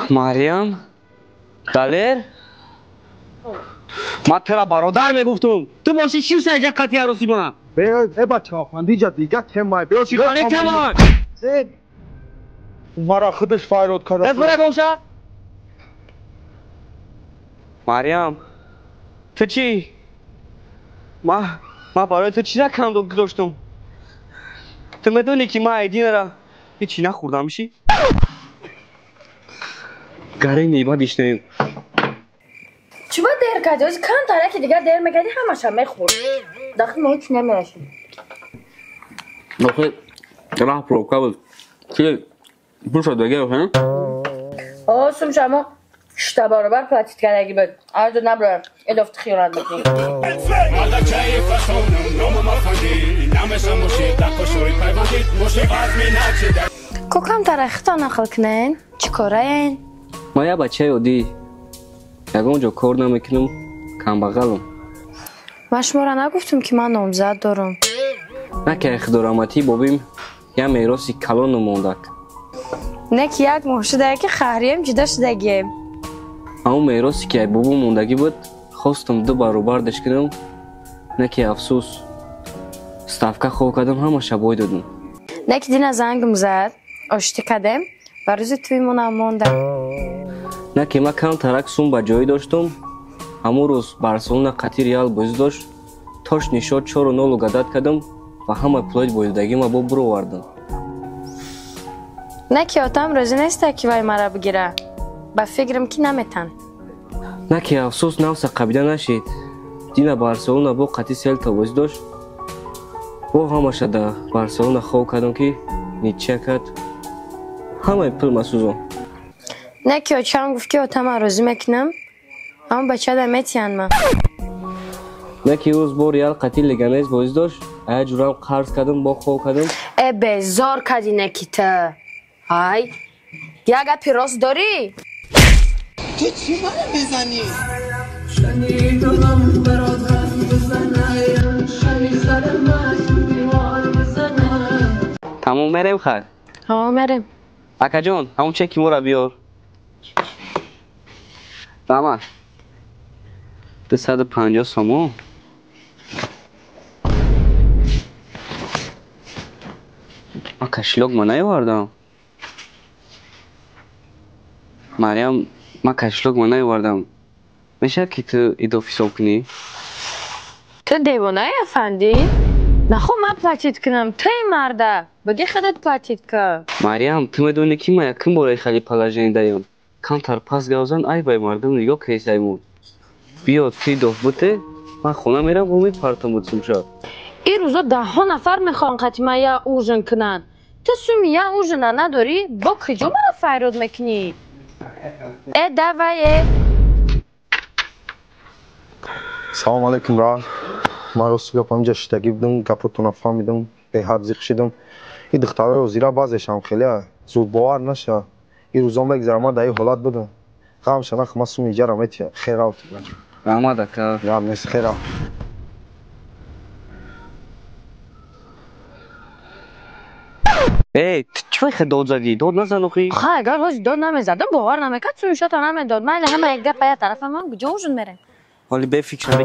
Марьям, Далер, ман тура бародар мегуфтум. Ту боши чӣ саҷа қати арӯсӣ ман? Э бача, диҷа дига темай. Биё чӣ темай? Мара худаш файрод карда. Даст бара боша. Марьям, ту чӣ? Ма барои ту чӣ ракам гузоштум? Ту медонӣ ки ман айдинара ҳечи нахӯрдам ши? Гари неба бишнавем. Чӣ ба дер кардӣ? Ози камтар яке дигар дер мекардӣ, ҳамаша мехӯрд. Дахли мо ҳеч намерасид. Охи раҳ пробка буд. Чи пул шуд дега охи? О, сум шамо шта баробар платит кардаги буд. Арзу набрар, эдофти хиёнат мекунӣ. Ко камтар хито нақл кунен? Чӣ кораен? Ман як бачаи оддӣ. Ягон ҷо кор намекунам, камбағалам. Ман шуморо нагуфтум, ки ман номзад дорам. На ки худораҳматӣ бобим як мероси калону мондак. Не ки як моҳ шудае, ки хаҳрием ҷудо шудагием. Ҳамон меросе ки ай бобо мондагӣ буд, хостам ду баробардаш кунам, не ки афсӯс, ставка хоб кардам, ҳамаша бой додам. Не ки дина зангм зад, оштӣ кардем ва рӯзи тӯймонам монда. На ки ман камтарак сум ба ҷоӣ доштум, ҳамон рӯз Барселона қатъи Реал бозӣ дошт, тош нишод 4-0 гадат кардам ва ҳамаи пулои бойдодагима бо буровардам. Не ки отам розӣ неста, ки вай мара бигира. Ба фикрам, ки наметан. На ки афсӯс, навса қабида нашид. Дина Барселона бо қатъи Селта бозӣ дошт, бо ҳамаша да Барселона хоб кардам, ки ничья кард, ҳамаи пул масӯзон. Не ки очам гуфт, ки отама розӣ мекунам, аммо бачада метиҳанд ма. Не ки рӯз бо Реал қатъи Леганес бозӣ дошт, ая ҷурам қарз кардам, бо хоб кардам. Э безор кардӣ не ки ту. Ай, як гапи рост дорӣ? Ту чӣ мара мезанӣ? Тамом, мерем хай? Ҳо, мерем. Акаҷон, ҳамон чеки моро биёр. Раҳмат. 250 сомон. Ман кошелёк ма наёвардам. Марьям, ман кошелёк ма наёвардам. Мешавад, ки ту идоф ҳисоб кунӣ? Ту девонаи, афандӣ? Нахо ман платит кунам, туи марда. Баги худат платит кун. Марьям, ту медонӣ, ки ман якум бора хали положение даём. Камтар пас гавзан, ай бай мардум нигоҳ кесаймон. Биё, ту идоф буте, ман хона мерам, бо мепартам буд сумша. Ин рӯзо даҳҳо нафар мехоҳанд қати ман як ужин кунанд. Ту суми як ужина надорӣ, бо куҷо маро файрод мекунӣ? Э, давай, э. Салом алейкум, ра. Ман рости гап ҳаминҷа шидагӣ будам, гапотонро фаҳмидам, беҳад зиқ шидам. Ин духтарои ҳозира баъзешам хеле зудбовар наша. Ин рӯзо мегзарам, ман дар ин ҳолат будам. Ғамша нах, ман суми иҷара метиҳам. Хер рафт. Раҳмат, ака. Гап нест, хер рафт. Эй, ту чӣ вай дод задӣ? Дод назан охи. Хай, агар ҳози дод намезадам, бовар намекард, сумишото намедод. Майли, ҳама як гапа як тарафа, ман куҷо ужин мерем? Ҳоли бефикр шавӣ.